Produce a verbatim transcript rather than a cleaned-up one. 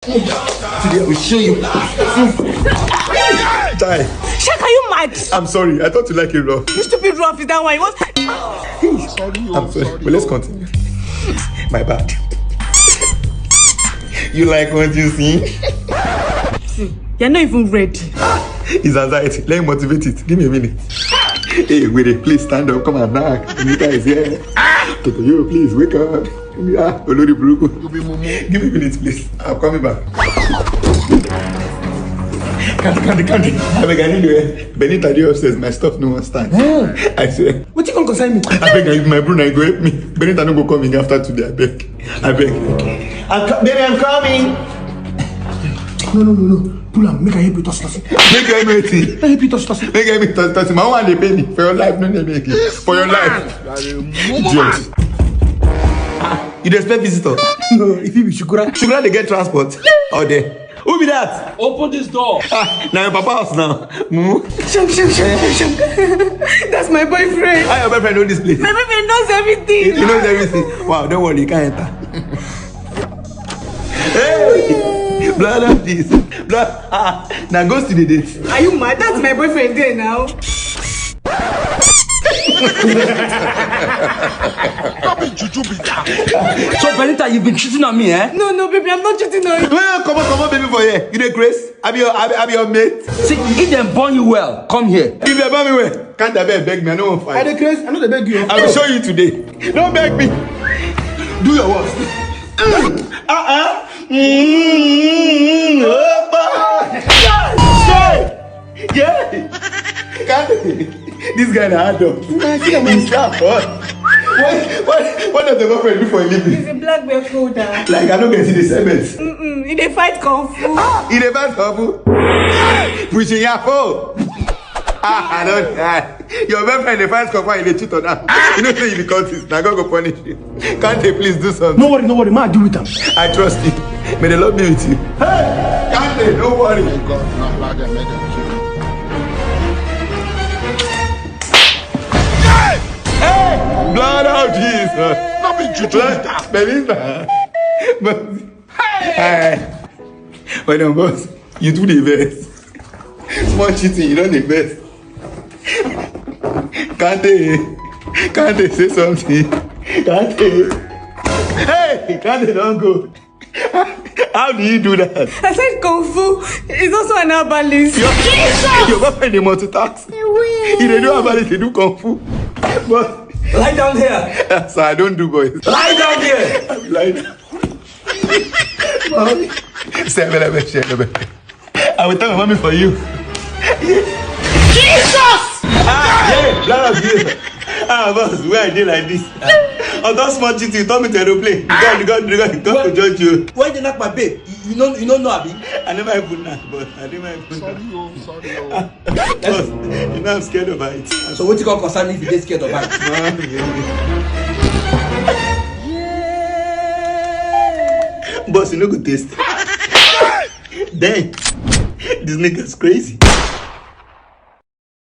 Today I will show you. Chai, Shaka, you mad? I'm sorry. I thought you like it rough. You stupid rough is that one. You want? I'm sorry. But let's continue. My bad. You like what you see? See, you're not even ready. It's anxiety. Let me motivate it. Give me a minute. Hey, wait, please stand up. Come and knock. Nita is here. Toto, you please wake up. Yeah, Olori Buruku. Give me a minute, please. I'm coming back. Can't, can't, can't. I beg, I need you. Benita, dey upstairs. My stuff no one stand. I say, What you gonna concern me? I beg, I use my broom. I go help me. Benita no go come in after today. I beg. I beg. I'm co- baby, I'm coming. No, no, no, no. Pull am. Make I help you touch, touch. Make I help you. Make I help you touch, touch. Make I help you touch, touch. My one dey pay me for your life. No, dey make it for your life. Idiot. Ah, you dey expect visitor? No, if you be Shukura. Shukura dey get transport. Or there. Who be that? Open this door. Ah, now your papa house now. Mumu. Sham, sham, sham, sham, sham. That's my boyfriend. How your boyfriend know this place? My boyfriend knows everything. He knows everything. Wow, don't worry, you can't enter. Hey! Blood of this. Blood. Ah, now go to the date. Are you mad? That's my boyfriend there now. So, Benita, you've been cheating on me, eh? No, no, baby, I'm not cheating on you. Well, come on, come on, baby, for here. You dey craze? I be your, I be, I be your mate. See, if dem born you well, come here. If dem born me well, can't I beg, beg me? I no wan fight. I dey craze. I no dey beg you. I will show you today. Don't beg me. Do your worst. Uh-uh. Mm-hmm. Yeah. Can't this guy na adult. He's that boy. What, what, what does the boyfriend do for a living? He's a black belt holder. Like, I don't get it, the segment. Mm-mm. He dey fight kung fu. He dey fight kung fu. Pushing your phone. Ah, I don't die. Your boyfriend dey fight kung fu and you dey cheat on her. You know say you be cultist. Na God go punish you. Kante, please do something. No worry, no worry. Ma, deal with am. I trust you. May the Lord be with you. Hey, Kante, don't worry. May God not allow them, make them kill. Hey, blood of Jesus. No be juju be that. Belinda. But, hey. Well done, boss. You do the best. Small cheating, you don dey vex. Kante, Kante, say something. Kante. Hey, Kante don go. How do you do that? I said kung fu is also an herbalist. Your, your boyfriend dey multitask. He dey do herbalist, dey do kung fu. But lie down here. So I don't do boys. Lie down here. Lie down. Mommy. Say, I will tell my mommy for you. Jesus! Ah, yeah, blood of Jesus. Ah, boss, where I dey like this? Ah, on that small cheating, you turn me to aeroplane. God, God, God, God go judge you. Why you dey knock my babe? You, you know, you know, no, abi? I never even knock, but I never even knock. Sorry, oh, sorry, oh. Boss, you know I'm scared of heights. So what you gonna concern me if you get scared of heights? Boss, you no go taste. Then, this nigga's crazy.